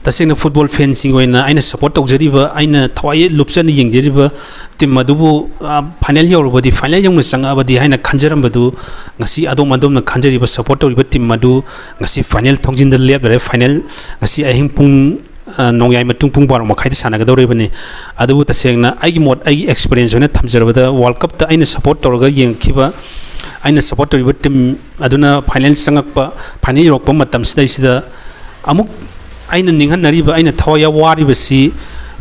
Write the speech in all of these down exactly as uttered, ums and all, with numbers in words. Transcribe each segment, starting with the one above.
ꯇꯁꯦꯡꯅ ꯐꯨꯠꯕꯣꯜ ꯐꯦꯟꯁꯤꯡꯒꯤ ꯑꯣꯏꯅ ꯑꯩꯅ ꯁꯞꯄꯣꯔꯠ ꯇꯧꯖꯔꯤꯕ, ꯑꯩꯅ ꯊꯋꯥꯏ ꯂꯨꯞꯆꯅ ꯌꯦꯡꯖꯔꯤꯕ ꯇꯤꯝ ꯑꯗꯨꯕꯨ, ꯑ, ꯐꯥꯏꯅꯦꯜ ꯌꯧꯔꯕꯗꯤ, ꯐꯥꯏꯅꯦꯜ ꯌꯧꯅ ꯆꯪꯉꯛꯑꯕꯗꯤ ꯍꯥꯏꯅ ꯈꯟꯖꯔꯝꯕꯗꯨ ꯉꯁꯤ ꯑꯗꯣꯝ ꯑꯗꯣꯝꯅ ꯈꯟꯖꯔꯤꯕ, ꯁꯞꯄꯣꯔꯠ ꯇꯧꯔꯤꯕ ꯇꯤꯝ ꯑꯗꯨ ꯉꯁꯤ ꯐꯥꯏꯅꯦꯜ ꯊꯣꯡꯖꯤꯟꯗ ꯂꯦꯞꯂꯔꯦ꯫ ꯐꯥꯏꯅꯦꯜ ꯉꯁꯤ ꯑꯍꯤꯡ ꯄꯨꯡ, ꯑ, ꯅꯣꯡꯌꯥꯏ ꯃꯇꯨꯡ ꯄꯨꯡ ꯕꯥꯔꯣ ꯃꯈꯥꯏꯗ ꯁꯥꯟꯅꯒꯗꯧꯔꯤꯕꯅꯤ꯫ ꯑꯗꯨꯕꯨ ꯇꯁꯦꯡꯅ ꯑꯩꯒꯤ ꯃꯣꯠ, ꯑꯩꯒꯤ ꯑꯦꯛꯁꯄꯤꯔꯤꯌꯦꯟꯁ ꯑꯣꯏꯅ ꯊꯝꯖꯔꯕꯗ, ꯋꯥꯔꯜ ꯀꯞꯇ ꯑꯩꯅ ꯁꯞꯄꯣꯔꯠ ꯇꯧꯔꯒ ꯌꯦꯡꯈꯤꯕ, ꯑꯩꯅ ꯁꯞꯄꯣꯔꯠ ꯇꯧꯔꯤꯕ ꯇꯤꯝ ꯑꯗꯨꯅ ꯐꯥꯏꯅꯦꯜ ꯆꯪꯉꯛꯄ, ꯐꯥꯏꯅꯦꯜ ꯌꯧꯔꯛꯄ ꯃꯇꯝꯁꯤꯗꯩꯁꯤꯗ ꯑꯃꯨꯛ ꯑꯩꯅ ꯅꯤꯡꯍꯟꯅꯔꯤꯕ, ꯑꯩꯅ ꯊꯋꯥꯏ ꯌꯥꯝ ꯋꯥꯔꯤꯕꯁꯤ,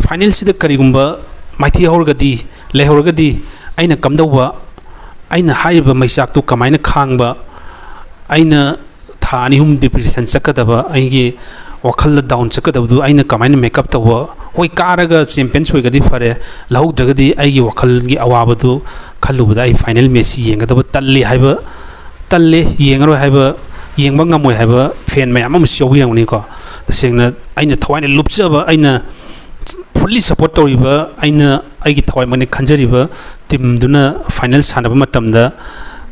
ꯐꯥꯏꯅꯦꯜꯁꯤꯗ ꯀꯔꯤꯒꯨꯝꯕ ꯃꯥꯏꯊꯤꯍꯧꯔꯒꯗꯤ, ꯂꯩꯍꯧꯔꯒꯗꯤ ꯑꯩꯅ ꯀꯝꯗꯧꯕ, ꯑꯩꯅ ꯍꯥꯏꯔꯤꯕ ꯃꯩꯆꯥꯛꯇꯨ ꯀꯃꯥꯏꯅ ꯈꯥꯡꯕ, ꯑꯩꯅ ꯊꯥ ꯑꯅꯤ ꯑꯍꯨꯝ ꯗꯤꯄ꯭ꯔꯦꯁꯟ ꯆꯠꯀꯗꯕ, ꯑꯩꯒꯤ ꯋꯥꯈꯜꯗ ꯗꯥꯎꯟ ꯆꯠꯀꯗꯕꯗꯨ ꯑꯩꯅ ꯀꯃꯥꯏꯅ ꯃꯦꯀꯞ ꯇꯧꯕ? ꯍꯣꯏ, ꯀꯥꯔꯒ ꯆꯦꯝꯄꯤꯌꯟꯁ ꯑꯣꯏꯒꯗꯤ ꯐꯔꯦ, ꯂꯧꯍꯧꯗ꯭ꯔꯒꯗꯤ ꯑꯩꯒꯤ ꯋꯥꯈꯜꯒꯤ ꯑꯋꯥꯕꯗꯨ ꯈꯜꯂꯨꯕꯗ ꯑꯩ ꯐꯥꯏꯅꯦꯜ ꯃꯦꯠꯁꯁꯤ ꯌꯦꯡꯒꯗꯕ ꯇꯜꯂꯤ ꯍꯥꯏꯕ, ꯇꯜꯂꯦ, ꯌꯦꯡꯉꯔꯣꯏ ꯍꯥꯏꯕ, ꯌꯦꯡꯕ ꯉꯝꯃꯣꯏ ꯍꯥꯏꯕ ꯐꯦꯟ ꯃꯌꯥꯝ ꯑꯃꯁꯨ ꯌꯥꯎꯕꯤꯔꯝꯒꯅꯤꯀꯣ꯫ ꯇꯁꯦꯡꯅ ꯑꯩꯅ ꯊꯋꯥꯏꯅ ꯂꯨꯞꯆꯕ, ꯑꯩꯅ ꯐꯨꯜꯂꯤ ꯁꯞꯄꯣꯔꯠ ꯇꯧꯔꯤꯕ, ꯑꯩꯅ ꯑꯩꯒꯤ ꯊꯋꯥꯏꯃꯛꯅꯤ ꯈꯟꯖꯔꯤꯕ ꯇꯤꯝꯗꯨꯅ ꯐꯥꯏꯅꯦꯜ ꯁꯥꯟꯅꯕ ꯃꯇꯝꯗ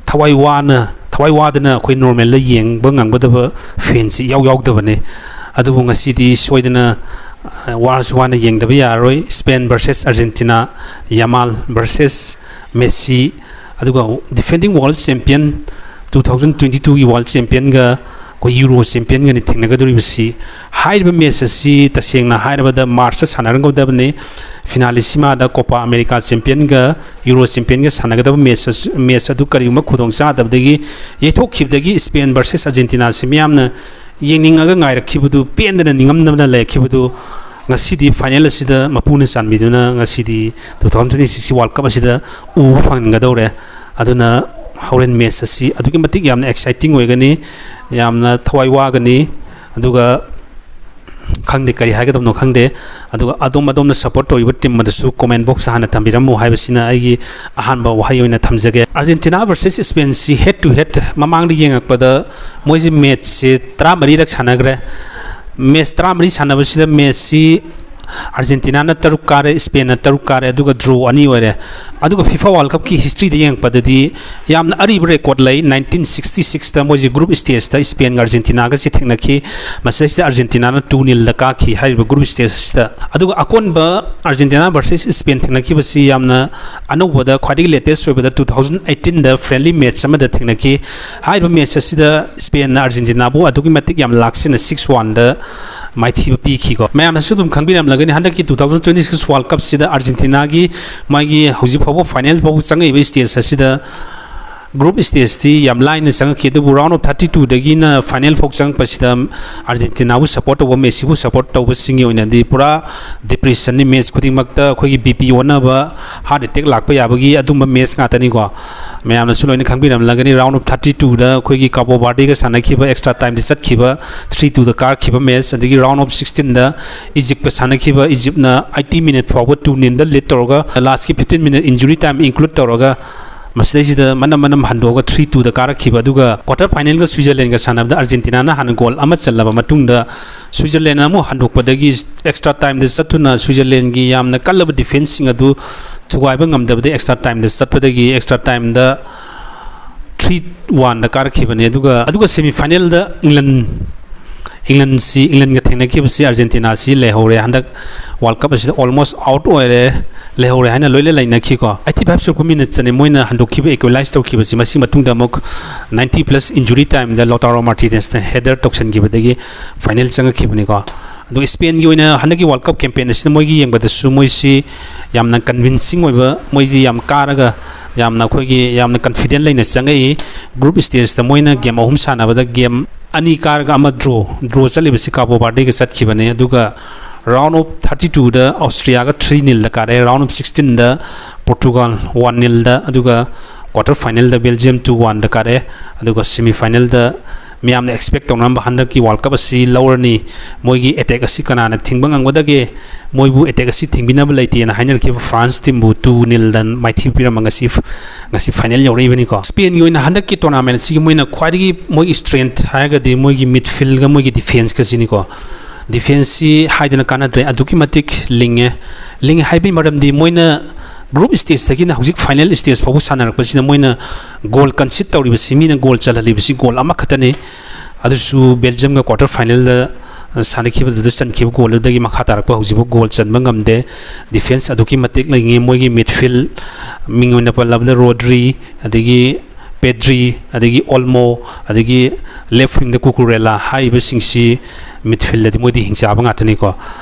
ꯊꯋꯥꯏ ꯋꯥꯅ, ꯊꯋꯥꯏ ꯋꯥꯗꯅ ꯑꯩꯈꯣꯏ ꯅꯣꯔꯃꯦꯜꯗ ꯌꯦꯡꯕ ꯉꯝꯒꯗꯕ ꯐꯦꯟꯁꯤ ꯏꯌꯥꯎ ꯌꯥꯎꯗꯕꯅꯤ꯫ ꯑꯗꯨꯕꯨ ꯉꯁꯤꯗꯤ ꯁꯣꯏꯗꯅ, ꯑ, ꯋꯥꯔꯁꯨ ꯋꯥꯅ ꯌꯦꯡꯗꯕ ꯌꯥꯔꯔꯣꯏ꯫ Spain versus Argentina, Yamal versus Messi, ꯑꯗꯨꯒ defending world champion, two thousand twenty ꯇꯨꯒꯤ ꯋꯥꯔꯜ ꯆꯦꯝꯄꯤꯌꯟꯒ ꯑꯩꯈꯣꯏ ꯌꯨꯔꯣ ꯆꯦꯝꯄꯤꯌꯟꯒꯅꯤ ꯊꯦꯡꯅꯒꯗꯧꯔꯤꯕꯁꯤ꯫ ꯍꯥꯏꯔꯤꯕ ꯃꯦꯠꯆ ꯑꯁꯤ ꯇꯁꯦꯡꯅ ꯍꯥꯏꯔꯕꯗ ꯃꯥꯔꯆꯇ ꯁꯥꯟꯅꯔꯝꯒꯗꯕꯅꯤ꯫ ꯐꯤꯅꯥꯂꯤꯁꯤꯃꯥꯗ ꯀꯣꯄꯥ ꯑꯃꯦꯔꯤꯀꯥ ꯆꯦꯝꯄꯤꯌꯟꯒ ꯌꯨꯔꯣ ꯆꯦꯝꯄꯤꯌꯟꯒ ꯁꯥꯟꯅꯒꯗꯕ ꯃꯦꯠꯆ ꯑꯁꯤ, ꯃꯦꯠꯆ ꯑꯗꯨ ꯀꯔꯤꯒꯨꯝꯕ ꯈꯨꯗꯣꯡ ꯆꯥꯗꯕꯗꯒꯤ ꯌꯩꯊꯣꯛꯈꯤꯕꯗꯒꯤ ꯁ꯭ꯄꯦꯟ ꯚꯔꯁꯦꯁ ꯑꯥꯔꯖꯦꯟꯇꯤꯅꯥꯁꯤ ꯃꯤꯌꯥꯝꯅ ꯌꯦꯡꯅꯤꯡꯉꯒ ꯉꯥꯏꯔꯛꯈꯤꯕꯗꯨ, ꯄꯦꯟꯗꯅ ꯅꯤꯡꯉꯝꯗꯅ ꯂꯩꯔꯛꯈꯤꯕꯗꯨ, ꯉꯁꯤꯗꯤ ꯐꯥꯏꯅꯦꯜ ꯑꯁꯤꯗ ꯃꯄꯨꯅ ꯆꯥꯟꯕꯤꯗꯨꯅ ꯉꯁꯤꯗꯤ ꯇꯨ ꯊꯥꯎꯖꯟ ꯇ꯭ꯋꯦꯟꯇꯤ ꯁꯤꯛꯁꯀꯤ ꯋꯥꯔꯜ ꯀꯞ ꯑꯁꯤꯗ ꯎꯕ ꯐꯪꯒꯗꯧꯔꯦ꯫ ꯑꯗꯨꯅ ꯍꯣꯔꯦꯟ ꯃꯦꯠꯆ ꯑꯁꯤ ꯑꯗꯨꯛꯀꯤ ꯃꯇꯤꯛ ꯌꯥꯝꯅ ꯑꯦꯛꯁꯥꯏꯇꯤꯡ ꯑꯣꯏꯒꯅꯤ, ꯌꯥꯝꯅ ꯊꯋꯥꯏ ꯋꯥꯒꯅꯤ꯫ ꯑꯗꯨꯒ ꯈꯪꯗꯦ, ꯀꯔꯤ ꯍꯥꯏꯒꯗꯕꯅꯣ ꯈꯪꯗꯦ꯫ ꯑꯗꯨꯒ ꯑꯗꯣꯝ ꯑꯗꯣꯝꯅ ꯁꯞꯄꯣꯔꯠ ꯇꯧꯔꯤꯕ ꯇꯤꯝ ꯑꯗꯨꯁꯨ ꯀꯣꯃꯦꯟ ꯕꯣꯛꯁꯇ ꯍꯥꯟꯅ ꯊꯝꯕꯤꯔꯝꯃꯨ ꯍꯥꯏꯕꯁꯤꯅ ꯑꯩꯒꯤ ꯑꯍꯥꯟꯕ ꯋꯥꯍꯩ ꯑꯣꯏꯅ ꯊꯝꯖꯒꯦ꯫ ꯑꯥꯔꯖꯦꯟꯇꯤꯅꯥ ꯚꯔꯁꯦꯁ ꯁ꯭ꯄꯦꯟꯁꯤ ꯍꯦꯠ ꯇꯨ ꯍꯦꯠ ꯃꯃꯥꯡꯗ ꯌꯦꯡꯉꯛꯄꯗ ꯃꯣꯏꯁꯤ ꯃꯦꯠꯆꯁꯦ ꯇꯔꯥꯃꯔꯤꯔꯛ ꯁꯥꯟꯅꯈ꯭ꯔꯦ꯫ ꯃꯦꯠꯆ ꯇꯔꯥꯃꯔꯤ ꯁꯥꯟꯅꯕꯁꯤꯗ ꯃꯦꯠꯆꯁꯤ ꯑꯥꯔꯖꯦꯟꯇꯤꯅꯥꯅ ꯇꯔꯨꯛ ꯀꯥꯔꯦ, ꯏꯁꯄꯦꯟꯅ ꯇꯔꯨꯛ ꯀꯥꯔꯦ, ꯑꯗꯨꯒ ꯗ꯭ꯔꯣ ꯑꯅꯤ ꯑꯣꯏꯔꯦ꯫ ꯑꯗꯨꯒ ꯐꯤꯐꯥ ꯋꯥꯔꯜ ꯀꯞꯀꯤ ꯍꯤꯁꯇ꯭ꯔꯤꯗ ꯌꯦꯡꯉꯛꯄꯗꯗꯤ ꯌꯥꯝꯅ ꯑꯔꯤꯕ ꯔꯦꯀꯣꯔꯠ ꯂꯩ꯫ ꯅꯥꯏꯟꯇꯤꯟ ꯁꯤꯛꯁꯇꯤ ꯁꯤꯛꯁꯇ ꯃꯣꯏꯁꯦ ꯒ꯭ꯔꯨꯞ ꯁ꯭ꯇꯦꯖꯇ ꯏꯁꯄꯦꯟꯒ ꯑꯥꯔꯖꯦꯟꯇꯤꯅꯥꯒꯁꯤ ꯊꯦꯡꯅꯈꯤ꯫ ꯃꯁꯤꯗꯩꯁꯤꯗ ꯑꯥꯔꯖꯦꯟꯇꯤꯅꯥꯅ ꯇꯨ ꯅꯤꯜꯗ ꯀꯥꯈꯤ꯫ ꯍꯥꯏꯔꯤꯕ ꯒ꯭ꯔꯨꯞ ꯁ꯭ꯇꯦꯖ ꯑꯁꯤꯗ, ꯑꯗꯨꯒ ꯑꯀꯣꯟꯕ ꯑꯥꯔꯖꯦꯟꯇꯤꯅꯥ ꯚꯔꯁꯦꯁ ꯏꯁꯄꯦꯟ ꯊꯦꯡꯅꯈꯤꯕꯁꯤ ꯌꯥꯝꯅ ꯑꯅꯧꯕꯗ ꯈ꯭ꯋꯥꯏꯗꯒꯤ ꯂꯦꯇꯦꯁ ꯑꯣꯏꯕꯗ ꯇꯨ ꯊꯥꯎꯖꯟ ꯑꯩꯠꯇꯤꯟꯗ ꯐ꯭ꯔꯦꯟꯂꯤ ꯃꯦꯠꯆ ꯑꯃꯗ ꯊꯦꯡꯅꯈꯤ꯫ ꯍꯥꯏꯔꯤꯕ ꯃꯦꯠꯆ ꯑꯁꯤꯗ ꯏꯁꯄꯦꯟꯅ ꯑꯥꯔꯖꯦꯟꯇꯤꯅꯥꯕꯨ ꯑꯗꯨꯛꯀꯤ ꯃꯇꯤꯛ ꯌꯥꯝ ꯂꯥꯛꯁꯤꯟꯅ ꯁꯤꯛꯁ ꯋꯥꯟꯗ ꯃꯥꯏꯊꯤꯕ ꯄꯤꯈꯤꯀꯣ꯫ ꯃꯌꯥꯝꯅꯁꯨ ꯑꯗꯨꯝ ꯈꯪꯕꯤꯔꯝꯂꯒꯅꯤ, ꯍꯟꯗꯛꯀꯤ two thousand twenty six world ꯀꯞꯁꯤꯗ ꯑꯥꯔꯖꯦꯟꯇꯤꯅꯥꯒꯤ ꯃꯥꯒꯤ ꯍꯧꯖꯤꯛ ꯐꯥꯎꯕ ꯐꯥꯏꯅꯦꯜ ꯐꯥꯎꯕ ꯆꯪꯉꯛꯏꯕ ꯁ꯭ꯇꯦꯖ ꯑꯁꯤꯗ ꯒ꯭ꯔꯨꯞ ꯁ꯭ꯇꯦꯖꯇꯤ ꯌꯥꯝ ꯂꯥꯏꯅ ꯆꯪꯉꯛꯈꯤ, ꯑꯗꯨꯕꯨ ꯔꯥꯎꯟ ꯑꯣꯐ ꯊꯥꯔꯇꯤ ꯇꯨꯗꯒꯤꯅ ꯐꯥꯏꯅꯦꯜ ꯐꯥꯎ ꯆꯪꯉꯛꯄꯁꯤꯗ ꯑꯥꯔꯖꯦꯟꯇꯤꯅꯥꯕꯨ ꯁꯞꯄꯣꯔꯠ ꯇꯧꯕ, ꯃꯦꯁꯤꯕꯨ ꯁꯞꯄꯣꯔꯠ ꯇꯧꯕꯁꯤꯡꯒꯤ ꯑꯣꯏꯅꯗꯤ ꯄꯨꯔꯥ ꯗꯤꯄ꯭ꯔꯦꯁꯟꯅꯤ꯫ ꯃꯦꯠꯆ ꯈꯨꯗꯤꯡꯃꯛꯇ ꯑꯩꯈꯣꯏꯒꯤ ꯕꯤ ꯄꯤ ꯑꯣꯟꯅꯕ, ꯍꯥꯔꯠ ꯑꯦꯇꯦꯛ ꯂꯥꯛꯄ ꯌꯥꯕꯒꯤ ꯑꯗꯨꯝꯕ ꯃꯦꯠꯆ ꯉꯥꯛꯇꯅꯤꯀꯣ꯫ ꯃꯌꯥꯝꯅꯁꯨ ꯂꯣꯏꯅ ꯈꯪꯕꯤꯔꯝꯂꯒꯅꯤ, ꯔꯥꯎꯟ ꯑꯣꯐ ꯊꯥꯔꯇꯤ ꯇꯨꯗ ꯑꯩꯈꯣꯏꯒꯤ ꯀꯥꯕꯣ ꯕꯥꯔꯗꯦꯒ ꯁꯥꯟꯅꯈꯤꯕ, ꯑꯦꯛꯁꯇ꯭ꯔꯥ ꯇꯥꯏꯝꯗ ꯆꯠꯈꯤꯕ, ꯊ꯭ꯔꯤ ꯇꯨꯗ ꯀꯥꯔꯛꯈꯤꯕ ꯃꯦꯠꯆ, ꯑꯗꯒꯤ ꯔꯥꯎꯟ ꯑꯣꯐ ꯁꯤꯛꯁꯇꯤꯟꯗ ꯏꯖꯤꯞꯀ ꯁꯥꯟꯅꯈꯤꯕ, ꯏꯖꯤꯞꯅ ꯑꯩꯠꯇꯤ ꯃꯤꯅꯤꯠ ꯐꯥꯎꯕ ꯇꯨ ꯅꯤꯜꯗ ꯂꯤꯗ ꯇꯧꯔꯒ, ꯂꯥꯁꯀꯤ fifteen minute injury time include ꯇꯧꯔꯒ, ꯃꯁꯤꯗꯩꯁꯤꯗ ꯃꯅꯝ ꯃꯅꯝ ꯍꯟꯗꯣꯛꯑꯒ ꯊ꯭ꯔꯤ ꯇꯨꯗ ꯀꯥꯔꯛꯈꯤꯕ꯫ ꯑꯗꯨꯒ ꯀ꯭ꯋꯥꯇꯔ ꯐꯥꯏꯅꯦꯜꯒ ꯁ꯭ꯋꯤꯖꯔꯂꯦꯟꯒ ꯁꯥꯟꯅꯕꯗ ꯑꯥꯔꯖꯦꯟꯇꯤꯅꯥꯅ ꯍꯥꯟꯅ ꯒꯣꯜ ꯑꯃ ꯆꯜꯂꯕ ꯃꯇꯨꯡꯗ, ꯁ꯭ꯋꯤꯖꯔꯂꯦꯟꯅ ꯑꯃꯨꯛ ꯍꯟꯗꯣꯛꯄꯗꯒꯤ ꯑꯦꯛꯁꯇ꯭ꯔꯥ ꯇꯥꯏꯝꯗ ꯆꯠꯇꯨꯅ ꯁ꯭ꯋꯤꯖꯔꯂꯦꯟꯒꯤ ꯌꯥꯝꯅ ꯀꯜꯂꯕ ꯗꯤꯐꯦꯟꯁꯁꯤꯡ ꯑꯗꯨ ꯊꯨꯒꯥꯏꯕ ꯉꯝꯗꯕꯗꯒꯤ ꯑꯦꯛꯁꯇ꯭ꯔꯥ ꯇꯥꯏꯝꯗ ꯆꯠꯄꯗꯒꯤ ꯑꯦꯛꯁꯇ꯭ꯔꯥ ꯇꯥꯏꯝꯗ ꯊ꯭ꯔꯤ ꯋꯥꯟꯗ ꯀꯥꯔꯛꯈꯤꯕꯅꯤ꯫ ꯑꯗꯨꯒ, ꯑꯗꯨꯒ ꯁꯦꯃꯤ ꯐꯥꯏꯅꯦꯜꯗ ꯏꯪꯂꯟ, ꯏꯪꯂꯟꯁꯤ, ꯏꯪꯂꯟꯒ ꯊꯦꯡꯅꯈꯤꯕꯁꯤ ꯑꯥꯔꯖꯦꯟꯇꯤꯅꯥꯁꯤ ꯂꯩꯍꯧꯔꯦ꯫ ꯍꯟꯗꯛ ꯋꯥꯔꯜ ꯀꯞ ꯑꯁꯤꯗ ꯑꯣꯜꯃꯣꯁ ꯑꯥꯎꯠ ꯑꯣꯏꯔꯦ, ꯂꯩꯍꯧꯔꯦ ꯍꯥꯏꯅ ꯂꯣꯏꯅ ꯂꯩꯅꯈꯤꯀꯣ꯫ ꯑꯩꯠꯇꯤ ꯐꯥꯏꯚ ꯁꯨꯔꯛꯄ ꯃꯤꯅꯠꯁꯇꯅꯤ ꯃꯣꯏꯅ ꯍꯟꯗꯣꯛꯈꯤꯕ, ꯏꯀ꯭ꯋꯦꯂꯥꯏꯁ ꯇꯧꯈꯤꯕꯁꯤ꯫ ꯃꯁꯤ ꯃꯇꯨꯡꯗ ꯑꯃꯨꯛ ꯅꯥꯏꯟꯇꯤ ꯄ꯭ꯂꯁ ꯏꯟꯖꯨꯔꯤ ꯇꯥꯏꯝꯗ ꯂꯣꯇꯥꯔꯣ ꯃꯥꯔꯇꯤꯅꯦꯁꯅ ꯍꯦꯗꯔ ꯇꯧꯁꯟꯈꯤꯕꯗꯒꯤ ꯐꯥꯏꯅꯦꯜ ꯆꯪꯉꯛꯈꯤꯕꯅꯤꯀꯣ꯫ ꯑꯗꯨꯒ ꯏꯁꯄꯦꯟꯒꯤ ꯑꯣꯏꯅ ꯍꯟꯗꯛꯀꯤ ꯋꯥꯔꯜ ꯀꯞ ꯀꯦꯝꯄꯦꯟ ꯑꯁꯤꯗ ꯃꯣꯏꯒꯤ ꯌꯦꯡꯕꯗꯁꯨ ꯃꯣꯏꯁꯤ ꯌꯥꯝꯅ ꯀꯟꯚꯤꯟꯁꯤꯡ ꯑꯣꯏꯕ, ꯃꯣꯏꯁꯤ ꯌꯥꯝ ꯀꯥꯔꯒ ꯌꯥꯝꯅ ꯑꯩꯈꯣꯏꯒꯤ ꯌꯥꯝꯅ ꯀꯟꯐꯤꯗꯦꯟ ꯂꯩꯅ ꯆꯪꯉꯛꯏ꯫ ꯒ꯭ꯔꯨꯞ ꯁ꯭ꯇꯦꯖꯇ ꯃꯣꯏꯅ ꯒꯦꯝ ꯑꯍꯨꯝ ꯁꯥꯟꯅꯕꯗ ꯒꯦꯝ ꯑꯅꯤ ꯀꯥꯔꯒ ꯑꯃ ꯗ꯭ꯔꯣ, ꯗ꯭ꯔꯣ ꯆꯠꯂꯤꯕꯁꯤ ꯀꯥꯕꯣ ꯕꯥꯔꯗꯦꯒ ꯆꯠꯈꯤꯕꯅꯤ꯫ ꯑꯗꯨꯒ ꯔꯥꯎꯟ ꯑꯣꯐ ꯊꯥꯔꯇꯤ ꯇꯨꯗ ꯑꯣꯁꯇ꯭ꯔꯤꯌꯥꯒ ꯊ꯭ꯔꯤ ꯅꯤꯜꯗ ꯀꯥꯔꯦ, ꯔꯥꯎꯟ ꯑꯣꯐ ꯁꯤꯛꯁꯇꯤꯟꯗ ꯄꯣꯔꯇꯨꯒꯥꯜ ꯋꯥꯟ ꯅꯤꯜꯗ, ꯑꯗꯨꯒ ꯀ꯭ꯋꯥꯇꯔ ꯐꯥꯏꯅꯦꯜꯗ ꯕꯦꯜꯖꯤꯌꯝ ꯇꯨ ꯋꯥꯟꯗ ꯀꯥꯔꯦ, ꯑꯗꯨꯒ ꯁꯦꯃꯤ ꯐꯥꯏꯅꯦꯜꯗ ꯃꯤꯌꯥꯝꯅ ꯑꯦꯛꯁꯄꯦꯛ ꯇꯧꯅꯔꯝꯕ ꯍꯟꯗꯛꯀꯤ ꯋꯥꯔꯜ ꯀꯞ ꯑꯁꯤ ꯂꯧꯔꯅꯤ, ꯃꯣꯏꯒꯤ ꯑꯦꯇꯦꯛ ꯑꯁꯤ ꯀꯅꯥꯅ ꯊꯤꯡꯕ ꯉꯝꯒꯗꯒꯦ, ꯃꯣꯏꯕꯨ ꯑꯦꯇꯦꯛ ꯑꯁꯤ ꯊꯤꯡꯕꯤꯅꯕ ꯂꯩꯇꯦꯅ ꯍꯥꯏꯅꯔꯛꯈꯤꯕ ꯐ꯭ꯔꯥꯟꯁ ꯇꯤꯝꯕꯨ ꯇꯨ ꯅꯤꯜꯗ ꯃꯥꯏꯊꯤꯕ ꯄꯤꯔꯝꯕ ꯉꯁꯤ, ꯉꯁꯤ ꯐꯥꯏꯅꯦꯜ ꯌꯧꯔꯛꯏꯕꯅꯤꯀꯣ꯫ ꯏꯁꯄꯦꯟꯒꯤ ꯑꯣꯏꯅ ꯍꯟꯗꯛꯀꯤ ꯇꯣꯔꯅꯥꯃꯦꯟ ꯑꯁꯤꯒꯤ ꯃꯣꯏꯅ ꯈ꯭ꯋꯥꯏꯗꯒꯤ ꯃꯣꯏꯒꯤ ꯁ꯭ꯇ꯭ꯔꯦꯡꯊ ꯍꯥꯏꯔꯒꯗꯤ ꯃꯣꯏꯒꯤ ꯃꯤꯗꯐꯤꯜꯒ ꯃꯣꯏꯒꯤ ꯗꯤꯐꯦꯟꯁꯀꯁꯤꯅꯤꯀꯣ꯫ ꯗꯤꯐꯦꯟꯁꯁꯤ ꯍꯥꯏꯗꯅ ꯀꯥꯟꯅꯗ꯭ꯔꯦ, ꯑꯗꯨꯛꯀꯤ ꯃꯇꯤꯛ ꯂꯤꯡꯉꯦ꯫ ꯂꯤꯡꯉꯦ ꯍꯥꯏꯕꯒꯤ ꯃꯔꯝꯗꯤ ꯃꯣꯏꯅ ꯒ꯭ꯔꯨꯞ ꯁ꯭ꯇꯦꯖꯇꯒꯤꯅ ꯍꯧꯖꯤꯛ ꯐꯥꯏꯅꯦꯜ ꯁ꯭ꯇꯦꯖ ꯐꯥꯎꯕ ꯁꯥꯟꯅꯔꯛꯄꯁꯤꯅ ꯃꯣꯏꯅ ꯒꯣꯜ ꯀꯟꯁꯤꯠ ꯇꯧꯔꯤꯕꯁꯤ, ꯃꯤꯅ ꯒꯣꯜ ꯆꯜꯍꯜꯂꯤꯕꯁꯤ ꯒꯣꯜ ꯑꯃꯈꯛꯇꯅꯤ꯫ ꯑꯗꯨꯁꯨ ꯕꯦꯜꯖꯤꯌꯝꯒ ꯀ꯭ꯋꯥꯇꯔ ꯐꯥꯏꯅꯦꯜꯗ ꯁꯥꯟꯅꯈꯤꯕꯗꯨꯗ ꯆꯟꯈꯤꯕ ꯒꯣꯜ ꯑꯗꯨꯗꯒꯤ ꯃꯈꯥ ꯇꯥꯔꯛꯄ ꯍꯧꯖꯤꯛꯐꯥꯎ ꯒꯣꯜ ꯆꯟꯕ ꯉꯝꯗꯦ꯫ ꯗꯤꯐꯦꯟꯁ ꯑꯗꯨꯛꯀꯤ ꯃꯇꯤꯛ ꯂꯤꯡꯉꯤ꯫ ꯃꯣꯏꯒꯤ ꯃꯤꯗꯐꯤꯜ ꯃꯤꯡ ꯑꯣꯏꯅ ꯄꯜꯂꯕꯗ ꯔꯣꯗ꯭ꯔꯤ, ꯑꯗꯒꯤ ꯄꯦꯗ꯭ꯔꯤ, ꯑꯗꯒꯤ ꯑꯣꯜꯃꯣ, ꯑꯗꯒꯤ ꯂꯦꯐ ꯋꯤꯡꯗ ꯀꯨꯀꯨꯔꯦꯂꯥ ꯍꯥꯏꯔꯤꯕꯁꯤꯡꯁꯤ ꯃꯤꯗꯐꯤꯜꯗꯗꯤ ꯃꯣꯏꯗꯤ ꯍꯤꯡꯆꯥꯕ ꯉꯥꯛꯇꯅꯤꯀꯣ꯫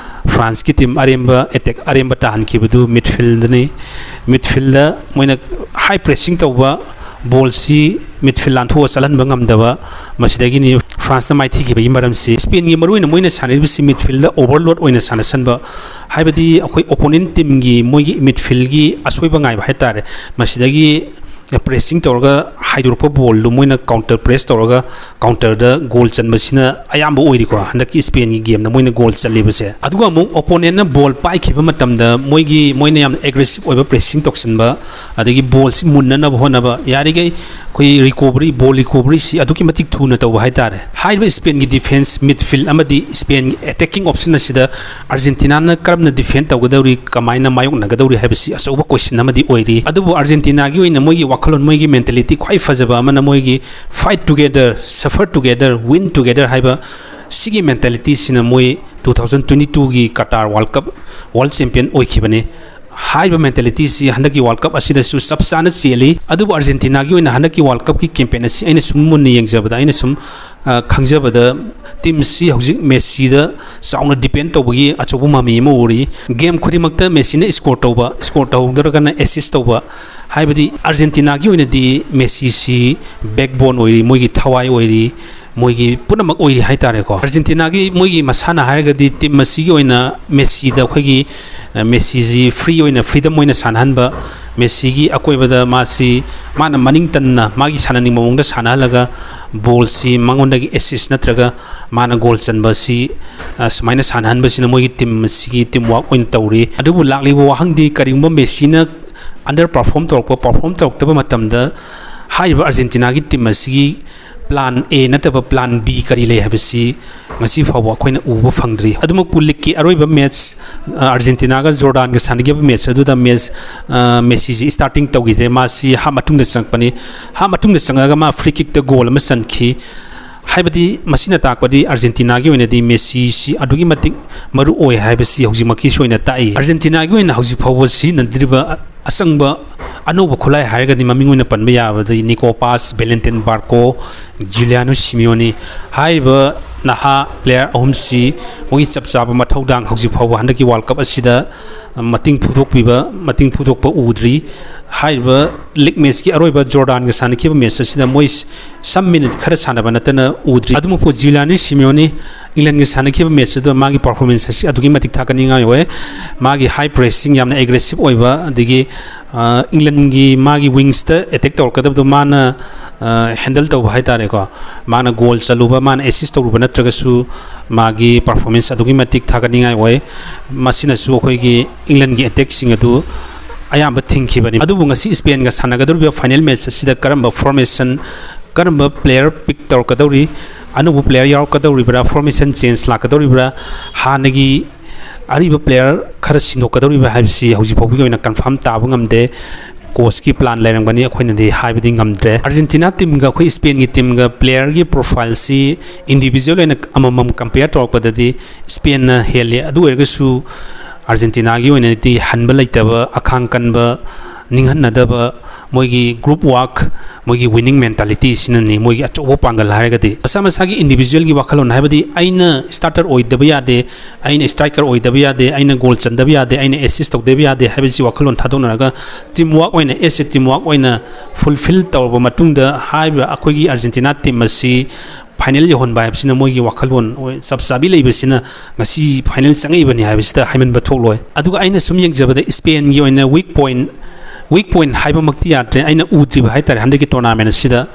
ꯐ꯭ꯔꯥꯟꯁꯀꯤ ꯇꯤꯝ ꯑꯔꯦꯝꯕ ꯑꯦꯇꯦꯛ, ꯑꯔꯦꯝꯕ ꯇꯥꯍꯟꯈꯤꯕꯗꯨ ꯃꯤꯗꯐꯤꯜꯗꯅꯤ꯫ ꯃꯤꯗꯐꯤꯜꯗ ꯃꯣꯏꯅ ꯍꯥꯏ ꯄ꯭ꯔꯦꯁꯤꯡ ꯇꯧꯕ, ꯕꯣꯜꯁꯤ ꯃꯤꯗꯐꯤꯜ ꯂꯥꯟꯊꯣꯛꯑ ꯆꯠꯍꯟꯕ ꯉꯝꯗꯕ, ꯃꯁꯤꯗꯒꯤꯅꯤ ꯐ꯭ꯔꯥꯟꯁꯅ ꯃꯥꯏꯊꯤꯈꯤꯕꯒꯤ ꯃꯔꯝꯁꯤ꯫ ꯁ꯭ꯄꯦꯟꯒꯤ ꯃꯔꯨꯑꯣꯏꯅ ꯃꯣꯏꯅ ꯁꯥꯟꯅꯔꯤꯕꯁꯤ ꯃꯤꯗꯐꯤꯜꯗ ꯑꯣꯚꯔꯂꯣꯗ ꯑꯣꯏꯅ ꯁꯥꯟꯅꯁꯟꯕ, ꯍꯥꯏꯕꯗꯤ ꯑꯩꯈꯣꯏ ꯑꯣꯄꯣꯅꯦꯟ ꯇꯤꯝꯒꯤ ꯃꯣꯏꯒꯤ ꯃꯤꯗꯐꯤꯜꯒꯤ ꯑꯁꯣꯏꯕ ꯉꯥꯏꯕ ꯍꯥꯏꯇꯥꯔꯦ꯫ ꯃꯁꯤꯗꯒꯤ ꯄ꯭ꯔꯦꯁꯤꯡ ꯇꯧꯔꯒ ꯍꯥꯏꯗꯣꯔꯛꯄ ꯕꯣꯜꯗꯨ ꯃꯣꯏꯅ ꯀꯥꯎꯟꯇꯔ ꯄ꯭ꯔꯦꯁ ꯇꯧꯔꯒ ꯀꯥꯎꯟꯇꯔꯗ ꯒꯣꯜ ꯆꯟꯕꯁꯤꯅ ꯑꯌꯥꯝꯕ ꯑꯣꯏꯔꯤꯀꯣ, ꯍꯟꯗꯛꯀꯤ ꯁ꯭ꯄꯦꯟꯒꯤ ꯒꯦꯝꯗ ꯃꯣꯏꯅ ꯒꯣꯜ ꯆꯜꯂꯤꯕꯁꯦ꯫ ꯑꯗꯨꯒ ꯑꯃꯨꯛ ꯑꯣꯄꯣꯅꯦꯟꯅ ꯕꯣꯜ ꯄꯥꯏꯈꯤꯕ ꯃꯇꯝꯗ ꯃꯣꯏꯒꯤ, ꯃꯣꯏꯅ ꯌꯥꯝꯅ ꯑꯦꯒ꯭ꯔꯦꯁꯤꯞ ꯑꯣꯏꯕ ꯄ꯭ꯔꯦꯁꯤꯡ ꯇꯧꯁꯤꯟꯕ, ꯑꯗꯒꯤ ꯕꯣꯜꯁꯤ ꯃꯨꯟꯅꯅꯕ ꯍꯣꯠꯅꯕ, ꯌꯥꯔꯤꯈꯩ ꯑꯩꯈꯣꯏ ꯔꯤꯀꯣꯕꯔꯤ, ꯕꯣꯜ ꯔꯤꯀꯣꯕꯔꯤꯁꯤ ꯑꯗꯨꯛꯀꯤ ꯃꯇꯤꯛ ꯊꯨꯅ ꯇꯧꯕ ꯍꯥꯏꯇꯥꯔꯦ꯫ ꯍꯥꯏꯔꯤꯕ ꯁ꯭ꯄꯦꯟꯒꯤ ꯗꯤꯐꯦꯟꯁ, ꯃꯤꯗꯐꯤꯜ ꯑꯃꯗꯤ ꯁ꯭ꯄꯦꯟꯒꯤ ꯑꯦꯇꯦꯛꯀꯤꯡ ꯑꯣꯞꯁꯟ ꯑꯁꯤꯗ ꯑꯥꯔꯖꯦꯟꯇꯤꯅꯥꯅ ꯀꯔꯝꯅ ꯗꯤꯐꯦꯟ ꯇꯧꯒꯗꯧꯔꯤ, ꯀꯃꯥꯏꯅ ꯃꯥꯌꯣꯛꯅꯒꯗꯧꯔꯤ ꯍꯥꯏꯕꯁꯤ ꯑꯆꯧꯕ ꯀꯣꯏꯁꯟ ꯑꯃꯗꯤ ꯑꯣꯏꯔꯤ꯫ ꯑꯗꯨꯕꯨ ꯑꯥꯔꯖꯦꯟꯇꯤꯅꯥꯒꯤ ꯑꯣꯏꯅ ꯃꯣꯏꯒꯤ ꯋꯥꯈꯜꯂꯣꯟ, ꯃꯣꯏꯒꯤ ꯃꯦꯟꯇꯦꯂꯤꯇꯤ ꯈ꯭ꯋꯥꯏ ꯐꯖꯕ ꯑꯃꯅ ꯃꯣꯏꯒꯤ fight together, suffer together, win together ꯍꯥꯏꯕ ꯁꯤꯒꯤ ꯃꯦꯟꯇꯦꯂꯤꯇꯤꯁꯤꯅ ꯃꯣꯏ two thousand twenty twoꯒꯤ Qatar world cup world champion ꯑꯣꯏꯈꯤꯕꯅꯤ꯫ ꯍꯥꯏꯔꯤꯕ ꯃꯦꯟꯇꯦꯂꯤꯇꯤꯁꯤ ꯍꯟꯗꯛꯀꯤ ꯋꯥꯔꯜ ꯀꯞ ꯑꯁꯤꯗꯁꯨ ꯆꯞ ꯆꯥꯅ ꯆꯦꯜꯂꯤ꯫ ꯑꯗꯨꯕꯨ ꯑꯥꯔꯖꯦꯟꯇꯤꯅꯥꯒꯤ ꯑꯣꯏꯅ ꯍꯟꯗꯛꯀꯤ ꯋꯥꯔꯜ ꯀꯞꯀꯤ ꯀꯦꯝꯄꯦꯟ ꯑꯁꯤ ꯑꯩꯅ ꯁꯨꯝ ꯃꯨꯟꯅ ꯌꯦꯡꯖꯕꯗ, ꯑꯩꯅ ꯁꯨꯝ, ꯑ, ꯈꯪꯖꯕꯗ, ꯇꯤꯝꯁꯤ ꯍꯧꯖꯤꯛ ꯃꯦꯁꯤꯗ ꯆꯥꯎꯅ ꯗꯤꯄꯦꯟ ꯇꯧꯕꯒꯤ ꯑꯆꯧꯕ ꯃꯃꯤ ꯑꯃ ꯎꯔꯤ꯫ ꯒꯦꯝ ꯈꯨꯗꯤꯡꯃꯛꯇ ꯃꯦꯁꯤꯅ ꯁ꯭ꯀꯣꯔ ꯇꯧꯕ, ꯁ꯭ꯀꯣꯔ ꯇꯧꯍꯧꯗ꯭ꯔꯒꯅ ꯑꯦꯁꯤꯁ ꯇꯧꯕ, ꯍꯥꯏꯕꯗꯤ ꯑꯥꯔꯖꯦꯟꯇꯤꯅꯥꯒꯤ ꯑꯣꯏꯅꯗꯤ ꯃꯦꯁꯤꯁꯤ ꯕꯦꯛꯕꯣꯟ ꯑꯣꯏꯔꯤ, ꯃꯣꯏꯒꯤ ꯊꯋꯥꯏ ꯑꯣꯏꯔꯤ, ꯃꯣꯏꯒꯤ ꯄꯨꯝꯅꯃꯛ ꯑꯣꯏꯔꯤ ꯍꯥꯏꯇꯥꯔꯦꯀꯣ꯫ ꯑꯥꯔꯖꯦꯟꯇꯤꯅꯥꯒꯤ ꯃꯣꯏꯒꯤ ꯃꯁꯥꯟꯅ ꯍꯥꯏꯔꯒꯗꯤ ꯇꯤꯝ ꯑꯁꯤꯒꯤ ꯑꯣꯏꯅ ꯃꯦꯁꯤꯗ ꯑꯩꯈꯣꯏꯒꯤ, ꯑ, ꯃꯦꯁꯤꯁꯤ ꯐ꯭ꯔꯤ ꯑꯣꯏꯅ, ꯐ꯭ꯔꯤꯗꯝ ꯑꯣꯏꯅ ꯁꯥꯟꯅꯍꯟꯕ, ꯃꯦꯁꯤꯒꯤ ꯑꯀꯣꯏꯕꯗ ꯃꯥꯁꯤ ꯃꯥꯅ ꯃꯅꯤꯡ ꯇꯟꯅ ꯃꯥꯒꯤ ꯁꯥꯟꯅꯅꯤꯡꯕ ꯃꯑꯣꯡꯗ ꯁꯥꯟꯅꯍꯜꯂꯒ ꯕꯣꯜꯁꯤ ꯃꯉꯣꯟꯗꯒꯤ ꯑꯦꯁꯤꯁ ꯅꯠꯇ꯭ꯔꯒ ꯃꯥꯅ ꯒꯣꯜ ꯆꯟꯕ ꯑꯁꯤ, ꯑ, ꯁꯨꯃꯥꯏꯅ ꯁꯥꯟꯅꯍꯟꯕꯁꯤꯅ ꯃꯣꯏꯒꯤ ꯇꯤꯝ ꯑꯁꯤꯒꯤ ꯇꯤꯝ ꯋꯥꯔꯛ ꯑꯣꯏꯅ ꯇꯧꯔꯤ꯫ ꯑꯗꯨꯕꯨ ꯂꯥꯛꯂꯤꯕ ꯋꯥꯍꯪꯗꯤ, ꯀꯔꯤꯒꯨꯝꯕ ꯃꯦꯁꯤꯅ ꯑꯟꯗꯔ ꯄꯔꯐꯣꯔꯝ ꯇꯧꯔꯛꯄ, ꯄꯔꯐꯣꯔꯝ ꯇꯧꯔꯛꯇꯕ ꯃꯇꯝꯗ ꯍꯥꯏꯔꯤꯕ ꯑꯥꯔꯖꯦꯟꯇꯤꯅꯥꯒꯤ ꯇꯤꯝ ꯑꯁꯤꯒꯤ plan A ꯅꯠꯇꯕ plan B ꯀꯔꯤ ꯂꯩ ꯍꯥꯏꯕꯁꯤ ꯉꯁꯤ ꯐꯥꯎꯕ ꯑꯩꯈꯣꯏꯅ ꯎꯕ ꯐꯪꯗ꯭ꯔꯤ꯫ ꯑꯗꯨꯃꯛꯄꯨ ꯂꯤꯛꯀꯤ ꯑꯔꯣꯏꯕ ꯃꯦꯠꯆ, ꯑ, ꯑꯥꯔꯖꯦꯟꯇꯤꯅꯥꯒ ꯖꯣꯔꯗꯥꯟꯒ ꯁꯥꯟꯅꯈꯤꯕ ꯃꯦꯠꯆ ꯑꯗꯨꯗ ꯃꯦꯠꯆ, ꯑ, ꯃꯦꯁꯤꯁꯤ starting ꯇꯧꯈꯤꯗꯦ꯫ ꯃꯥꯁꯤ ꯍꯥꯞ ꯃꯇꯨꯡꯗ ꯆꯪꯉꯛꯄꯅꯤ꯫ ꯍꯥꯞ ꯃꯇꯨꯡꯗ ꯆꯪꯉꯛꯑꯒ ꯃꯥ free kickꯇ ꯒꯣꯜ ꯑꯃ ꯆꯟꯈꯤ꯫ ꯍꯥꯏꯕꯗꯤ ꯃꯁꯤꯅ ꯇꯥꯛꯄꯗꯤ ꯑꯥꯔꯖꯦꯟꯇꯤꯅꯥꯒꯤ ꯑꯣꯏꯅꯗꯤ ꯃꯦꯁꯤꯁꯤ ꯑꯗꯨꯛꯀꯤ ꯃꯇꯤꯛ ꯃꯔꯨ ꯑꯣꯏ ꯍꯥꯏꯕꯁꯤ ꯍꯧꯖꯤꯛꯃꯛꯀꯤꯁꯨ ꯑꯣꯏꯅ ꯇꯥꯛꯏ꯫ ꯑꯥꯔꯖꯦꯟꯇꯤꯅꯥꯒꯤ ꯑꯣꯏꯅ ꯍꯧꯖꯤꯛ ꯐꯥꯎꯕ ꯁꯤꯖꯤꯟꯅꯗ꯭ꯔꯤꯕ ꯑꯆꯪꯕ ꯑꯅꯧꯕ ꯈꯨꯠꯂꯥꯏ ꯍꯥꯏꯔꯒꯗꯤ ꯃꯃꯤꯡ ꯑꯣꯏꯅ ꯄꯟꯕ ꯌꯥꯕꯗ ꯅꯤꯀꯣ ꯄꯥꯁ, ꯚꯦꯂꯦꯟꯇꯤꯟ ꯕꯥꯔꯀꯣ, ꯖꯨꯂꯤꯌꯥꯅꯣ ꯁꯤꯃꯤꯌꯣꯅꯤ ꯍꯥꯏꯔꯤꯕ ꯅꯍꯥ player ꯑꯍꯨꯝꯁꯤ ꯃꯣꯏꯒꯤ ꯆꯞ ꯆꯥꯕ ꯃꯊꯧꯗꯥꯡ ꯍꯧꯖꯤꯛ ꯐꯥꯎꯕ ꯍꯟꯗꯛꯀꯤ World Cup ꯑꯁꯤꯗ ꯃꯇꯤꯡ ꯐꯨꯗꯣꯛꯄꯤꯕ, ꯃꯇꯤꯡ ꯐꯨꯗꯣꯛꯄ ꯎꯗ꯭ꯔꯤ꯫ ꯍꯥꯏꯔꯤꯕ ꯂꯤꯛ ꯃꯦꯠꯆꯀꯤ ꯑꯔꯣꯏꯕ ꯖꯣꯔꯗꯥꯟꯒ ꯁꯥꯟꯅꯈꯤꯕ ꯃꯦꯠꯆ ꯑꯁꯤꯗ ꯃꯣꯏ some minute ꯈꯔ ꯁꯥꯟꯅꯕ ꯅꯠꯇꯅ ꯎꯗ꯭ꯔꯤ꯫ ꯑꯗꯨꯃꯛꯄꯨ ꯖꯨꯂꯤꯌꯥꯅꯤ ꯁꯤꯃꯤꯌꯣꯅꯤ ꯏꯪꯂꯦꯟꯒ ꯁꯥꯟꯅꯈꯤꯕ ꯃꯦꯠꯆ ꯑꯗꯨꯗ ꯃꯥꯒꯤ performance ꯑꯁꯤ ꯑꯗꯨꯛꯀꯤ ꯃꯇꯤꯛ ꯊꯥꯒꯠꯅꯤꯡꯉꯥꯏ ꯑꯣꯏ꯫ ꯃꯥꯒꯤ high pressing, ꯌꯥꯝꯅ aggressive ꯑꯣꯏꯕ, ꯑꯗꯒꯤ, ꯑ, ꯏꯪꯂꯦꯟꯒꯤ ꯃꯥꯒꯤ wingsꯇ attack ꯇꯧꯔꯛꯀꯗꯕꯗꯣ ꯃꯥꯅ, ꯑ, handle ꯇꯧꯕ ꯍꯥꯏꯇꯥꯔꯦꯀꯣ, ꯃꯥꯅ ꯒꯣꯜ ꯆꯜꯂꯨꯕ, ꯃꯥꯅ assist ꯇꯧꯔꯨꯕ ꯅꯠꯇ꯭ꯔꯒꯁꯨ ꯃꯥꯒꯤ performance ꯑꯗꯨꯛꯀꯤ ꯃꯇꯤꯛ ꯊꯥꯒꯠꯅꯤꯡꯉꯥꯏ ꯑꯣꯏ꯫ ꯃꯁꯤꯅꯁꯨ ꯑꯩꯈꯣꯏꯒꯤ ꯏꯪꯂꯦꯟꯒꯤ attackꯁꯤꯡ ꯑꯗꯨ ꯑꯌꯥꯝꯕ ꯊꯤꯡꯈꯤꯕꯅꯤ꯫ ꯑꯗꯨꯕꯨ ꯉꯁꯤ ꯁ꯭ꯄꯦꯟꯒ ꯁꯥꯟꯅꯒꯗꯧꯔꯤꯕ final match ꯑꯁꯤꯗ ꯀꯔꯝꯕ formation, ꯀꯔꯝꯕ player pick ꯇꯧꯔꯛꯀꯗꯧꯔꯤ, ꯑꯅꯧꯕ player ꯌꯥꯎꯔꯛꯀꯗꯧꯔꯤꯕ꯭ꯔꯥ, formation change ꯂꯥꯛꯀꯗꯧꯔꯤꯕ꯭ꯔꯥ, ꯍꯥꯟꯅꯒꯤ ꯑꯔꯤꯕ player ꯈꯔ ꯁꯤꯟꯗꯣꯛꯀꯗꯧꯔꯤꯕ꯭ꯔꯥ ꯍꯥꯏꯕꯁꯤ ꯍꯧꯖꯤꯛ ꯐꯥꯎꯕꯒꯤ ꯑꯣꯏꯅ confirm ꯇꯥꯕ ꯉꯝꯗꯦ꯫ Coachꯀꯤ plan ꯂꯩꯔꯝꯒꯅꯤ, ꯑꯩꯈꯣꯏꯅꯗꯤ ꯍꯥꯏꯕꯗꯤ ꯉꯝꯗ꯭ꯔꯦ꯫ ꯑꯥꯔꯖꯦꯟꯇꯤꯅꯥ teamꯒ ꯑꯩꯈꯣꯏ ꯁ꯭ꯄꯦꯟꯒꯤ teamꯒ playerꯒꯤ profileꯁꯤ individual ꯑꯣꯏꯅ ꯑꯃꯃꯝ compare ꯇꯧꯔꯛꯄꯗꯗꯤ ꯁ꯭ꯄꯦꯟꯅ ꯍꯦꯜꯂꯤ꯫ ꯑꯗꯨ ꯑꯣꯏꯔꯒꯁꯨ ꯑꯥꯔꯖꯦꯟꯇꯤꯅꯥꯒꯤ ꯑꯣꯏꯅꯗꯤ ꯍꯟꯕ ꯂꯩꯇꯕ, ꯑꯈꯥꯡ ꯀꯟꯕ, ꯅꯤꯡꯍꯟꯅꯗꯕ, ꯃꯣꯏꯒꯤ group work, ꯃꯣꯏꯒꯤ winning mentality ꯁꯤꯅꯅꯤ ꯃꯣꯏꯒꯤ ꯑꯆꯧꯕ ꯄꯥꯡꯒꯜ ꯍꯥꯏꯔꯒꯗꯤ꯫ ꯃꯁꯥ ꯃꯁꯥꯒꯤ individualꯒꯤ ꯋꯥꯈꯜꯂꯣꯟ, ꯍꯥꯏꯕꯗꯤ ꯑꯩꯅ starter ꯑꯣꯏꯗꯕ ꯌꯥꯗꯦ, ꯑꯩꯅ striker ꯑꯣꯏꯗꯕ ꯌꯥꯗꯦ, ꯑꯩꯅ goal ꯆꯟꯗꯕ ꯌꯥꯗꯦ, ꯑꯩꯅ assist ꯇꯧꯗꯕ ꯌꯥꯗꯦ ꯍꯥꯏꯕꯁꯤ ꯋꯥꯈꯜꯂꯣꯟ ꯊꯥꯗꯣꯛꯅꯔꯒ team work ꯑꯣꯏꯅ, as a team work ꯑꯣꯏꯅ fulfill ꯇꯧꯔꯕ ꯃꯇꯨꯡꯗ ꯍꯥꯏꯔꯤꯕ ꯑꯩꯈꯣꯏꯒꯤ ꯑꯥꯔꯖꯦꯟꯇꯤꯅꯥ team ꯑꯁꯤ final ꯌꯧꯍꯟꯕ ꯍꯥꯏꯕꯁꯤꯅ ꯃꯣꯏꯒꯤ ꯋꯥꯈꯜꯂꯣꯟ ꯑꯣꯏ-, ꯆꯞ ꯆꯥꯕꯤ ꯂꯩꯕꯁꯤꯅ ꯉꯁꯤ final ꯆꯪꯉꯛꯏꯕꯅꯤ ꯍꯥꯏꯕꯁꯤꯗ ꯍꯥꯏꯃꯟꯕ ꯊꯣꯛꯂꯣꯏ꯫ ꯑꯗꯨꯒ ꯑꯩꯅ ꯁꯨꯝ ꯌꯦꯡꯖꯕꯗ ꯁ꯭ꯄꯦꯟꯒꯤ ꯑꯣꯏꯅ weak point, weak point ꯍꯥꯏꯕꯃꯛꯇꯤ ꯌꯥꯗ꯭ꯔꯦ, ꯑꯩꯅ ꯎꯗ꯭ꯔꯤꯕ ꯍꯥꯏꯇꯥꯔꯦ ꯍꯟꯗꯛꯀꯤ tournament ꯑꯁꯤꯗ꯫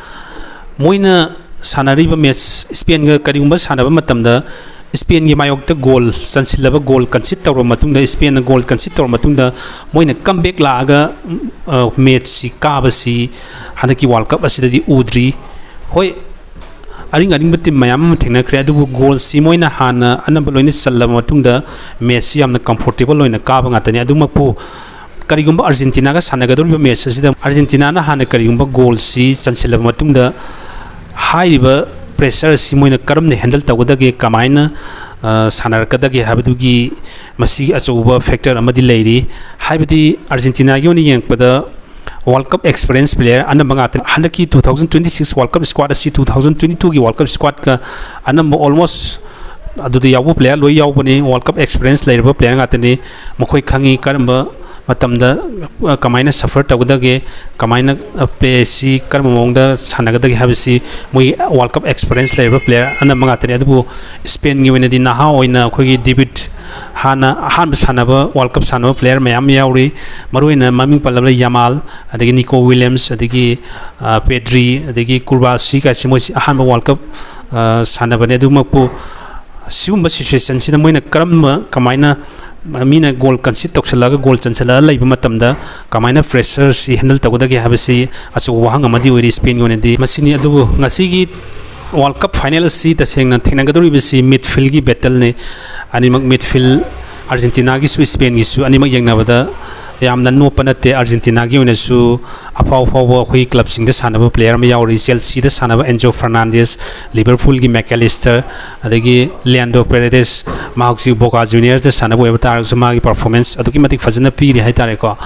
ꯃꯣꯏꯅ ꯁꯥꯟꯅꯔꯤꯕ match, ꯁ꯭ꯄꯦꯟꯒ ꯀꯔꯤꯒꯨꯝꯕ ꯁꯥꯟꯅꯕ ꯃꯇꯝꯗ ꯁ꯭ꯄꯦꯟꯒꯤ ꯃꯥꯌꯣꯛꯇ goal ꯆꯟꯁꯤꯜꯂꯕ, goal concede ꯇꯧꯔꯕ ꯃꯇꯨꯡꯗ, ꯁ꯭ꯄꯦꯟꯅ goal concede ꯇꯧꯔꯕ ꯃꯇꯨꯡꯗ ꯃꯣꯏꯅ comeback ꯂꯥꯛꯑꯒ, ꯎꯝ, ꯑ, matchꯁꯤ ꯀꯥꯕꯁꯤ ꯍꯟꯗꯛꯀꯤ World Cup ꯑꯁꯤꯗꯗꯤ ꯎꯗ꯭ꯔꯤ꯫ ꯍꯣꯏ, ꯑꯔꯤꯡ ꯑꯔꯤꯡꯕ ꯇꯤꯝ ꯃꯌꯥꯝ ꯑꯃ ꯊꯦꯡꯅꯈ꯭ꯔꯦ, ꯑꯗꯨꯕꯨ ꯒꯣꯜꯁꯤ ꯃꯣꯏꯅ ꯍꯥꯟꯅ ꯑꯅꯝꯕ ꯂꯣꯏꯅ ꯆꯜꯂꯕ ꯃꯇꯨꯡꯗ ꯃꯦꯠꯁꯁꯤ ꯌꯥꯝꯅ ꯀꯝꯐꯣꯔꯇꯦꯕꯜ ꯑꯣꯏꯅ ꯀꯥꯕ ꯉꯥꯛꯇꯅꯤ꯫ ꯑꯗꯨꯃꯛꯄꯨ ꯀꯔꯤꯒꯨꯝꯕ ꯑꯥꯔꯖꯦꯟꯇꯤꯅꯥꯒ ꯁꯥꯟꯅꯒꯗꯧꯔꯤꯕ ꯃꯦꯠꯁ ꯑꯁꯤꯗ ꯑꯥꯔꯖꯦꯟꯇꯤꯅꯥꯅ ꯍꯥꯟꯅ ꯀꯔꯤꯒꯨꯝꯕ ꯒꯣꯜꯁꯤ ꯆꯟꯁꯤꯜꯂꯕ ꯃꯇꯨꯡꯗ ꯍꯥꯏꯔꯤꯕ ꯄ꯭ꯔꯦꯁꯔ ꯑꯁꯤ ꯃꯣꯏꯅ ꯀꯔꯝꯅ ꯍꯦꯟꯗꯜ ꯇꯧꯒꯗꯒꯦ, ꯀꯃꯥꯏꯅ, ꯑ, ꯁꯥꯟꯅꯔꯛꯀꯗꯒꯦ ꯍꯥꯏꯕꯗꯨꯒꯤ ꯃꯁꯤꯒꯤ ꯑꯆꯧꯕ ꯐꯦꯛꯇꯔ ꯑꯃꯗꯤ ꯂꯩꯔꯤ꯫ ꯍꯥꯏꯕꯗꯤ ꯑꯥꯔꯖꯦꯟꯇꯤꯅꯥꯒꯤ ꯑꯣꯏꯅ ꯌꯦꯡꯉꯛꯄꯗ ꯋꯥꯔꯜ ꯀꯞ ꯑꯦꯛꯁꯄꯤꯔꯤꯌꯦꯟꯁ ꯄ꯭ꯂꯦꯌꯔ ꯑꯅꯝꯕ ꯉꯥꯛꯇꯅꯤ꯫ ꯍꯟꯗꯛꯀꯤ two thousand twenty six world cup squad ꯑꯁꯤ two thousand twenty twoꯒꯤ ꯋꯥꯔꯜ ꯀꯞ ꯁ꯭ꯀ꯭ꯋꯥꯗꯀ ꯑꯅꯝꯕ almost ꯑꯗꯨꯗ ꯌꯥꯎꯕ ꯄ꯭ꯂꯦꯌꯔ ꯂꯣꯏ ꯌꯥꯎꯕꯅꯤ꯫ ꯋꯥꯔꯜ ꯀꯞ ꯑꯦꯛꯁꯄꯤꯔꯤꯌꯦꯟꯁ ꯂꯩꯔꯕ ꯄ꯭ꯂꯦꯌꯔ ꯉꯥꯛꯇꯅꯤ꯫ ꯃꯈꯣꯏ ꯈꯪꯉꯤ ꯀꯔꯝꯕ ꯃꯇꯝꯗ, ꯑ, ꯀꯃꯥꯏꯅ ꯁꯐꯔ ꯇꯧꯒꯗꯒꯦ, ꯀꯃꯥꯏꯅ, ꯑ, ꯄ꯭ꯂꯦ ꯑꯁꯤ ꯀꯔꯝꯕ ꯃꯑꯣꯡꯗ ꯁꯥꯟꯅꯒꯗꯒꯦ ꯍꯥꯏꯕꯁꯤ ꯃꯣꯏ ꯋꯥꯔꯜ ꯀꯞ ꯑꯦꯛꯁꯄꯤꯔꯤꯌꯦꯟꯁ ꯂꯩꯔꯕ ꯄ꯭ꯂꯦꯌꯔ ꯑꯅꯝꯕ ꯉꯥꯛꯇꯅꯤ꯫ ꯑꯗꯨꯕꯨ ꯁ꯭ꯄꯦꯟꯒꯤ ꯑꯣꯏꯅꯗꯤ ꯅꯍꯥ ꯑꯣꯏꯅ ꯑꯩꯈꯣꯏꯒꯤ ꯗꯦꯕꯤꯠ ꯍꯥꯟꯅ ꯑꯍꯥꯟꯕ ꯁꯥꯟꯅꯕ, ꯋꯥꯔꯜ ꯀꯞ ꯁꯥꯟꯅꯕ ꯄ꯭ꯂꯦꯌꯔ ꯃꯌꯥꯝ ꯌꯥꯎꯔꯤ꯫ ꯃꯔꯨꯑꯣꯏꯅ ꯃꯃꯤꯡ ꯄꯜꯂꯕꯗ ꯌꯥꯃꯥꯜ, ꯑꯗꯒꯤ ꯅꯤꯀꯣ ꯋꯤꯂꯤꯌꯝꯁ, ꯑꯗꯒꯤ, ꯑ, ꯄꯦꯗ꯭ꯔꯤ, ꯑꯗꯒꯤ ꯀꯨꯔꯕꯥꯁꯤ ꯀꯥꯏꯁꯤ ꯃꯣꯏꯁꯤ ꯑꯍꯥꯟꯕ ꯋꯥꯔꯜ ꯀꯞ, ꯑ, ꯁꯥꯟꯅꯕꯅꯤ꯫ ꯑꯗꯨꯃꯛꯄꯨ ꯁꯤꯒꯨꯝꯕ ꯁꯤꯆꯨꯋꯦꯁꯟꯁꯤꯗ ꯃꯣꯏꯅ ꯀꯔꯝꯕ, ꯀꯃꯥꯏꯅ ꯃꯤꯅ ꯒꯣꯜ ꯀꯟꯁꯤꯠ ꯇꯧꯁꯜꯂꯛꯑꯒ ꯒꯣꯜ ꯆꯟꯁꯤꯜꯂꯛꯑ ꯂꯩꯕ ꯃꯇꯝꯗ ꯀꯃꯥꯏꯅ ꯄ꯭ꯔꯦꯁꯔꯁꯤ ꯍꯦꯟꯗꯜ ꯇꯧꯒꯗꯒꯦ ꯍꯥꯏꯕꯁꯤ ꯑꯆꯧꯕ ꯋꯥꯍꯪ ꯑꯃꯗꯤ ꯑꯣꯏꯔꯤ ꯁ꯭ꯄꯦꯟꯒꯤ ꯑꯣꯏꯅꯗꯤ꯫ ꯃꯁꯤꯅꯤ꯫ ꯑꯗꯨꯕꯨ ꯉꯁꯤꯒꯤ ꯋꯥꯔꯜ ꯀꯞ ꯐꯥꯏꯅꯦꯜ ꯑꯁꯤ ꯇꯁꯦꯡꯅ ꯊꯦꯡꯅꯒꯗꯧꯔꯤꯕꯁꯤ ꯃꯤꯗꯐꯤꯜꯒꯤ ꯕꯦꯇꯜꯅꯤ꯫ ꯑꯅꯤꯃꯛ ꯃꯤꯗꯐꯤꯜ, ꯑꯥꯔꯖꯦꯟꯇꯤꯅꯥꯒꯤꯁꯨ ꯁ꯭ꯄꯦꯟꯒꯤꯁꯨ ꯑꯅꯤꯃꯛ ꯌꯦꯡꯅꯕꯗ ꯌꯥꯝꯅ ꯅꯣꯞꯄ ꯅꯠꯇꯦ꯫ ꯑꯥꯔꯖꯦꯟꯇꯤꯅꯥꯒꯤ ꯑꯣꯏꯅꯁꯨ ꯑꯐꯥꯎ ꯑꯐꯥꯎꯕ ꯑꯩꯈꯣꯏꯒꯤ ꯀ꯭ꯂꯕꯁꯤꯡꯗ ꯁꯥꯟꯅꯕ ꯄ꯭ꯂꯦꯌꯔ ꯑꯃ ꯌꯥꯎꯔꯤ꯫ ꯆꯦꯜꯁꯤꯗ ꯁꯥꯟꯅꯕ ꯑꯦꯟꯖꯣ ꯐꯔꯅꯥꯟꯗꯦꯁ, ꯂꯤꯚꯔꯄꯨꯜꯒꯤ ꯃꯦꯀꯦꯂꯤꯁꯇꯔ, ꯑꯗꯒꯤ ꯂꯤꯌꯥꯟꯗꯣ ꯄꯦꯔꯦꯗꯦꯁ, ꯃꯍꯥꯛꯁꯤ ꯕꯣꯀꯥ ꯖꯨꯅꯤꯌꯔꯗ ꯁꯥꯟꯅꯕ ꯑꯣꯏꯕ ꯇꯥꯔꯒꯁꯨ ꯃꯥꯒꯤ ꯄꯔꯐꯣꯔꯃꯦꯟꯁ ꯑꯗꯨꯛꯀꯤ ꯃꯇꯤꯛ ꯐꯖꯅ ꯄꯤꯔꯤ ꯍꯥꯏꯇꯥꯔꯦꯀꯣ꯫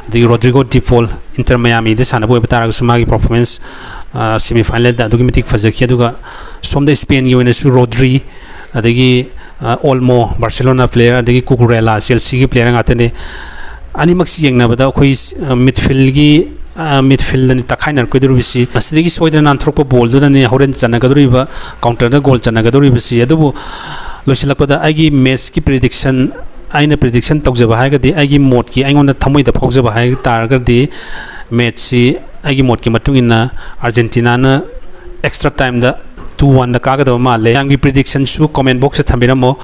ꯑꯗꯒꯤ ꯔꯣꯗ꯭ꯔꯤꯒꯣ ꯗꯤꯄꯣꯜ, ꯏꯟꯇꯔ ꯃꯌꯥꯃꯤꯗ ꯁꯥꯟꯅꯕ ꯑꯣꯏꯕ ꯇꯥꯔꯒꯁꯨ ꯃꯥꯒꯤ ꯄꯔꯐꯣꯔꯃꯦꯟꯁ, ꯑ, ꯁꯦꯃꯤꯐꯥꯏꯅꯦꯜꯗ ꯑꯗꯨꯛꯀꯤ ꯃꯇꯤꯛ ꯐꯖꯈꯤ꯫ ꯑꯗꯨꯒ ꯁꯣꯝꯗ ꯁ꯭ꯄꯦꯟꯒꯤ ꯑꯣꯏꯅꯁꯨ ꯔꯣꯗ꯭ꯔꯤ, ꯑꯗꯒꯤ, ꯑ, ꯑꯣꯜꯃꯣ, ꯕꯥꯔꯁꯦꯂꯣꯅꯥ ꯄ꯭ꯂꯦꯌꯔ, ꯑꯗꯒꯤ ꯀꯨꯀꯨꯔꯦꯂꯥ, ꯆꯦꯜꯁꯤꯒꯤ ꯄ꯭ꯂꯦꯌꯔ ꯉꯥꯛꯇꯅꯤ꯫ ꯑꯅꯤꯃꯛꯁꯤ ꯌꯦꯡꯅꯕꯗ ꯑꯩꯈꯣꯏ, ꯑ, ꯃꯤꯗꯐꯤꯜꯒꯤ, ꯑ, ꯃꯤꯗꯐꯤꯜꯗꯅꯤ ꯇꯛꯈꯥꯏꯅꯔꯛꯀꯗꯧꯔꯤꯕꯁꯤ꯫ ꯃꯁꯤꯗꯒꯤ ꯁꯣꯏꯗꯅ ꯅꯥꯟꯊꯣꯔꯛꯄ ꯕꯣꯜꯗꯨꯅꯅꯤ ꯍꯣꯔꯦꯟ ꯆꯟꯅꯒꯗꯧꯔꯤꯕ, ꯀꯥꯎꯟꯇꯔꯗ ꯒꯣꯜ ꯆꯟꯅꯒꯗꯧꯔꯤꯕꯁꯤ꯫ ꯑꯗꯨꯕꯨ ꯂꯣꯏꯁꯤꯜꯂꯛꯄꯗ ꯑꯩꯒꯤ ꯃꯦꯠꯁꯀꯤ ꯄ꯭ꯔꯤꯗꯤꯛꯁꯟ, ꯑꯩꯅ ꯄ꯭ꯔꯤꯗꯤꯛꯁꯟ ꯇꯧꯖꯕ ꯍꯥꯏꯔꯒꯗꯤ, ꯑꯩꯒꯤ ꯃꯣꯠꯀꯤ ꯑꯩꯉꯣꯟꯗ ꯊꯃꯣꯏꯗ ꯐꯥꯎꯖꯕ ꯍꯥꯏ ꯇꯥꯔꯒꯗꯤ, ꯃꯦꯠꯁꯁꯤ ꯑꯩꯒꯤ ꯃꯣꯠꯀꯤ ꯃꯇꯨꯡ ꯏꯟꯅ ꯑꯥꯔꯖꯦꯟꯇꯤꯅꯥꯅ ꯑꯦꯛꯁꯇ꯭ꯔꯥ ꯇꯥꯏꯝꯗ two one ꯗ ꯀꯥꯒꯗꯕ ꯃꯥꯜꯂꯦ꯫ ꯃꯌꯥꯝꯒꯤ ꯄ꯭ꯔꯤꯗꯤꯛꯁꯟꯁꯨ ꯀꯣꯃꯦꯟ ꯕꯣꯛꯁꯇ ꯊꯝꯕꯤꯔꯝꯃꯣ꯫